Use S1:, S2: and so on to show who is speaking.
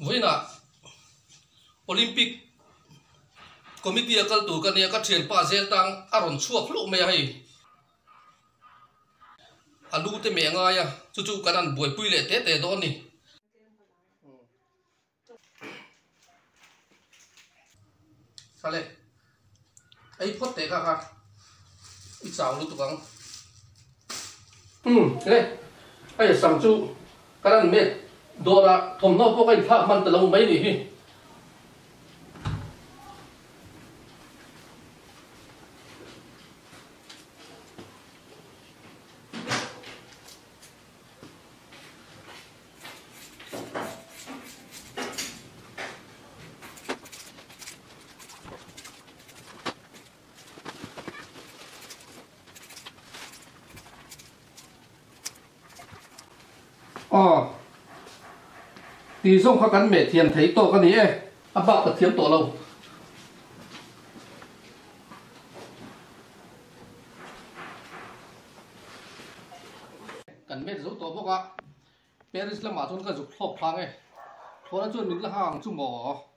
S1: Vawiinah Olympic Committee a kal tur ka nia ka thianpa zel tang a rawn chhuak hlauh mai a hei. A lu te meh a ngai a, chu chu kan han buaipui leh te te dawn a ni. Sale, ei phawt teh kha kha i chau lutuk ang. Umm le, hei sam chu ka lan mek dawrah thawmhnaw pawh ka inthlak hman ta lo mai nih hi. Aw, tih zawng kha kan meh thiam thei tawk a ni e, a bak ka thiam tawh lo. Kan met zo tawh bawk a, Paris lamah chuan ka zuk thlawk thlang e. Thlawhna chuan min la hang ang chu maw?